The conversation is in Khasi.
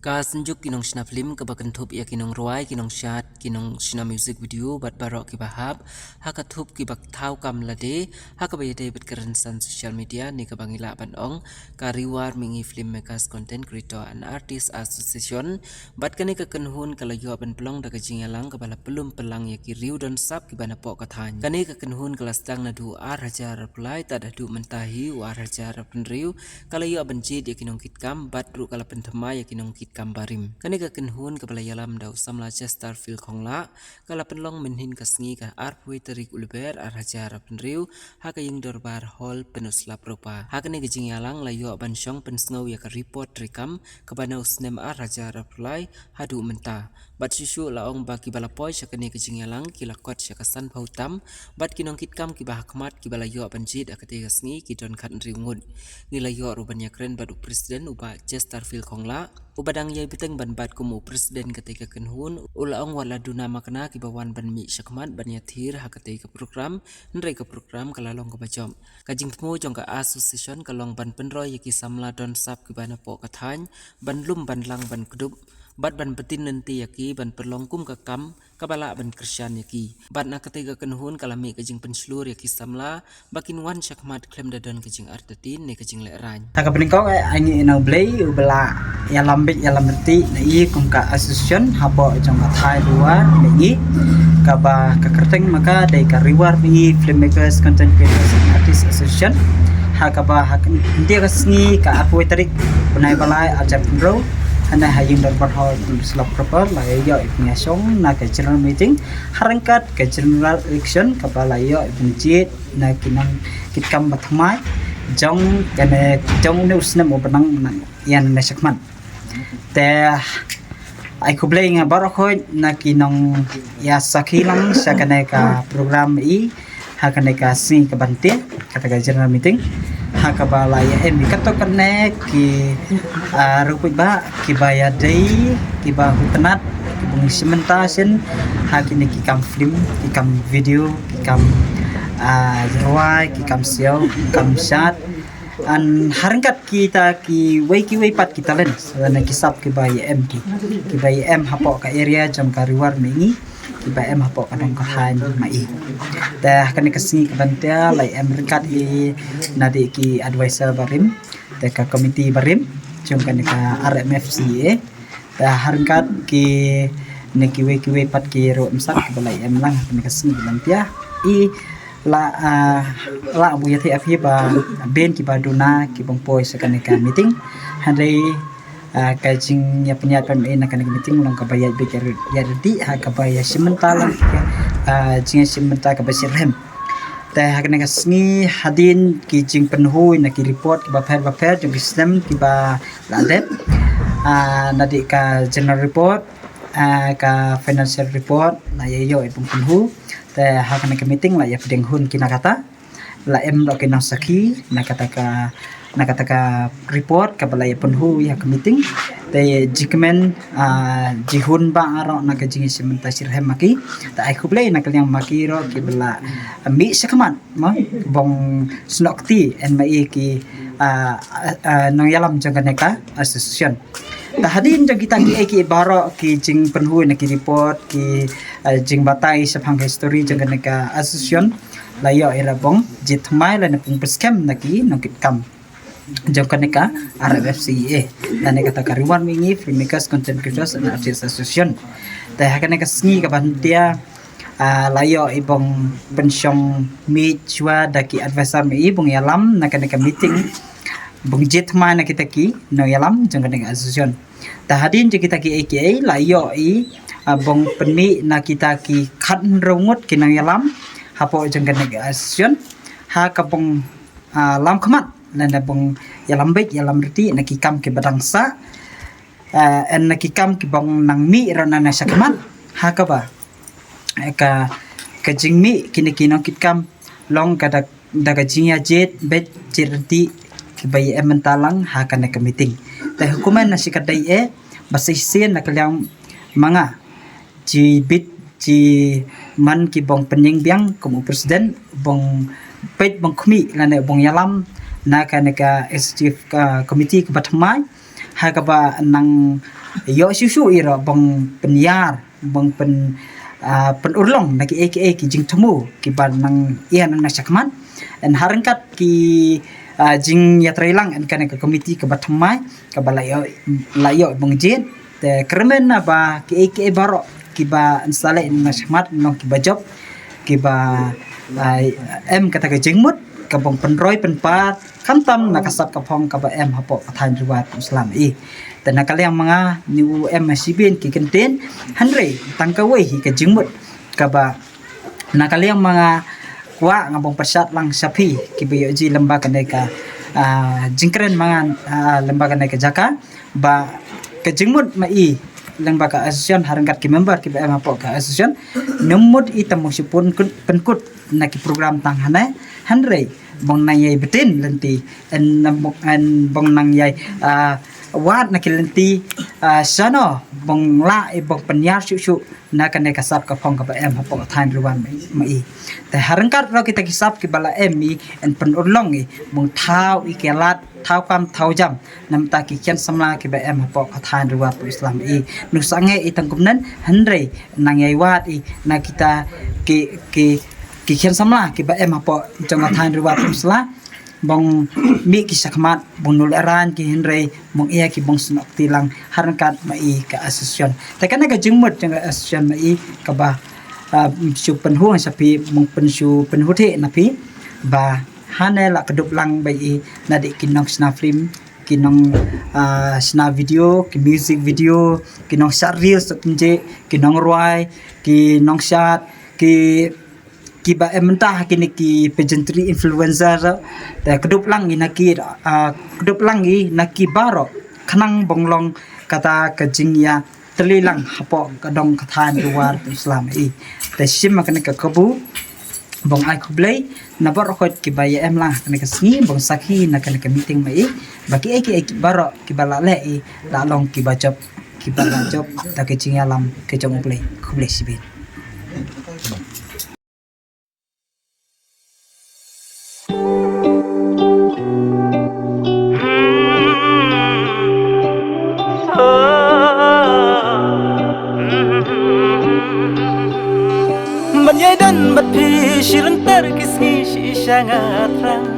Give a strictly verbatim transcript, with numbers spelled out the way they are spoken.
Ka Synjuk ki nongshna film kaba kynthup ïa ki nongrwai, ki nongshad, ki nongshna music video bad baroh kiba hap ha ka thup kiba thaw kam lade ha kaba ïadei bad ka rynsan social media ne kaba ngi lah ban ong ka Riwar Mihngi Filmmakers Content Creator and Artist Association. Bad kane ka kynhun ka la ïoh ban pynlong da ka jingïalang kaba la pynlum pynlang ïa ki riew don sap kiba napoh ka thaiñ. Kane ka kynhun ka la sdang naduh ar hajar arphew lai tad haduh mynta hi u ar hajar arphew hynriew, ka la ïoh ban jied ïa ki nongkitkam bad ruh ka la pynthymmai ïa ki nongkitkam barim. Kane ka kynhun kaba la ïalam da u samla Chesterfield Khonglah ka la pynlong mynhynnin ka sngi ka arphew tarik u Lber ar hajar arphew hynriew ha ka ïing dorbar Hall Pynursla Propa. Ha kane ka jingïalang la ïoh ban shong pynsngew ïa ka report treikam kaba na u snem ar hajar arphew lai haduh mynta. Bad shuh shuh la ong ba kiba la poi sha kane ka jingïalang ki la kot sha ka sanphew tam, bad ki nongkitkam kiba ha khmat kiba la ïoh ban jied ha katei ka sngi ki don khathynriew ngut. Ngi la ïoh ruh ban ïakren bad u president u Bah Chesterfield Khonglah, uba dang ïai bteng ban bat kum u president katei ka kynhun, u la ong wat la duna makna kiba wan ban mih sha khmat ban ïathir ha katei ka program, hynrei ka program ka la long kaba jop. Ka jingthmu jong ka association ka long ban pynroi ïa ki samla don sap kiba napoh ka thaiñ ban lum ban lang ban kdup bad ban btin lynti ïa ki ban pynlong kum ka kam kaba lah ban kyrshan ïa ki. Bad na katei ka kynhun ka la mih ka jingpynshlur ïa ki samla ba kin wan sha khmat khlem da don ka jingartatien ne ka jinglehrain. Ha kaba nyngkong eh, ai ngi ïa u Blei uba la ïalam beit ïalam ryntih na i kum ka association hapoh jong ka thaiñ Riwar Mihngi, kaba ka kyrteng ma ka dei ka Riwar Mihngi Filmmakers Content Creators and Artists Association. Ha kaba ha kane ka sngi ka arphew tarik bnai ba lai arhajar arphew hynriew, hynne ha ïing dorbar Hall Pynursla Propa la ïoh ïa ka jingïashong na ka general meeting ha ryngkat ka general election kaba la ïoh ïa ka jingjied na ki nongkitkam ba thymmai jong kane, jong une u snem uba nang ïa na shakhmat. Te ai khublei nga baroh khoit na ki nongïasakhi lang sha kane ka program i ha kane ka sngi ka ban tieng kata ka general meeting, ha kaba la ïa em ïa kato kane ki, ah, riewpaidbah kiba ïadei, kiba hutnat, kiba ngi shim bynta shen ha kine ki kam film, ki kam video, ki kam, ah, rwai, ki kam siaw, ki kam shad, an ha ryngkat kita kiwei kiwei pat ki talent lane ki sap kiba ïa em ki, kiba ïa em hapoh ka area jong ka Riwar Mihngi, kiba em hapoh ka dong ka thaiñ ma i. Te ha kane ka sngi ka ban tieng la ïa em ryngkat i nadei ki advisor barim, te ka committee barim jong kane ka R M F C A. Te ha ryngkat kine kiwei kiwei pat ki ruh msat kiba la ïa em lang ha kane ka sngi ka ban tieng. I la, ah, la buh ïa te ap hi ba ben kiba duna ki bang poi sha kane ka meeting. Hynrei, ah, ka jingïapynïaid pynmih na kane ka meeting long kaba ïaid beit ïaid ryntih ha kaba ïa shim bynta lang, ah, jingïashim bynta kaba shitrhem. Te ha kane ka sngi hadien ki jingpynhoi na ki report kiba pher ba pher jong ki snem kiba la dep, ah, nadei ka general report, ah, ka financial report la ïa ïoh i pynhoi. Te ha kane ka meeting la ïa pdiang hun ki na kata, la em ruh ki nongsakhi na kata ka, na kata ka report kaba la ïa pynhoi ha ka meeting. Te jingkmen, ah, jingkmen ba ruh na ka jingïashim bynta shitrhem ma ki. Te ai khublei na ka liang ma ki ruh kiba la mih sha khmat, ma bong snoh kti en ma i ki, ah, ah, nongïalam jong kane ka association. Te hadien jong kita kiei kiei baroh ki jingpynhoi na ki report, ki, ah, jingbatai shaphang ka history jong kane ka association, la ïoh i ra bong jied thymmai lane pynskhem na ki nongkitkam jong kane ka R M F C A, lane kata ka Riwar Mihngi Filmmakers Content Creators and Artists Association. Te ha kane ka sngi ka ban tieng, ah, la ïoh i bong pynshong mih shuwa da ki advisor ma i bong ïalam na kane ka meeting, bong jied thymmai na kita ki nongïalam jong kane ka association. Te hadien jong kita kiei kiei la ïoh i, ah, bong pynmih na kita ki khathynriew ngut ki nongïalam hapoh jong kane ka association, ha ka bong, ah, lam khmat lane bong ïalam beit ïalam ryntih na ki kam kiba dang sah, ah, en na ki kam ki bong nang mih ruh na na sha khmat, ha kaba, eh, ka, ka jingmih kine ki nongkitkam long ka da, da ka jingïajied beit jied ryntih kiba ïa em bynta lang ha kane ka meeting. Te hukum na shi ka dei eh ba shisien na ka liang ma nga, jibit jiman ki bong pynïeng biang kum u president, bong peit bong khmih lane bong ïalam na kane ka executive, ah, committee kaba thymmai, ha kaba nang ïoh shuh shuh ïa ruh ban pynïar, ban pyn, ah, pynurlong na kiei kiei ki jingthmu kiba nang ïa nang na shakhmat. Yn ha ryngkat ki, ah, jingïatreilang yn kane ka komiti kaba thymmai kaba la ïoh, la ïoh ban jied. Te kyrmen na ba kiei kiei baroh kiba yn sa leh na shakhmat, nong kiba jop, kiba, ah, em kata ka jingmut ka ban pynroi pynpar khamtam na ka sap ka phong kaba em hapoh ka thaiñ Ri War Pynursla i. Te na ka liang ma nga, ngi u em ha shibin ki kyntien, hynrei tang kawei hi ka jingmut kaba na ka liang ma nga kwah nga ban pyrshah lang sha phi kiba ïoh ji lyngba kane ka, ah, jingkren ma nga, ah, lyngba kane ka jaka, ba ka jingmut ma i lyngba ka association ha ryngkat ki member kiba em hapoh ka association, nym mut i tang ban shu pynkut, pynkut na ki program tang hangne, hynrei ban nang ïai btin lynti, yn, yn ban nang ïai, ah, wad na ki lynti, ah, shano ban lah i ban pynïar shuh shuh na kane ka sap ka phong kaba em hapoh ka thaiñ Ri War ma i. Te ha ryngkat ruh kita ki sap kiba la em i, yn pynurlong i ban thaw i ki lad, thaw kam thaw jam na bynta ki khian samla kiba em hapoh ka thaiñ Ri War Pynursla i. Nusangeh i tang kumne, hynrei nang ïai wad i na kita ki, ki, ki khian samla kiba em hapoh jong ka thaiñ Ri War Pynursla, ban mih ki shakhmat, ban nuleh rain ki, hynrei ban ïa ki ban snoh kti lang ha ryngkat ma i ka association. Te kane ka jingmut jong ka association ma i kaba, ah, shu pynhun sha phi, ban pynshu pynhun thik na phi ba hangne la kdup lang ba i na dei ki nongshna film, ki nong, ah, shna video, ki music video, ki nongshad reels, ki nongrwai, ki nongshad, ki, kiba em mynta ha kine ki pageantry influencer. Te kdup lang i na ki, ah, kdup lang i na ki baroh khnang ban long kata ka jingïatreilang hapoh ka dong ka thaiñ Ri War Pynursla i. Te shim ma kane ka kabu ban ai khublei na baroh kiba ïa em lang ha kane ka sngi ban sakhi na kane ka meeting ma i, ba kiei kiei baroh kiba la leh i la long kiba jop, kiba la jop da ka jingïalam ka jong U Blei. Khublei shibun. Ban ïai don bad phi shi rynter ki sngi shi sha nga thrang.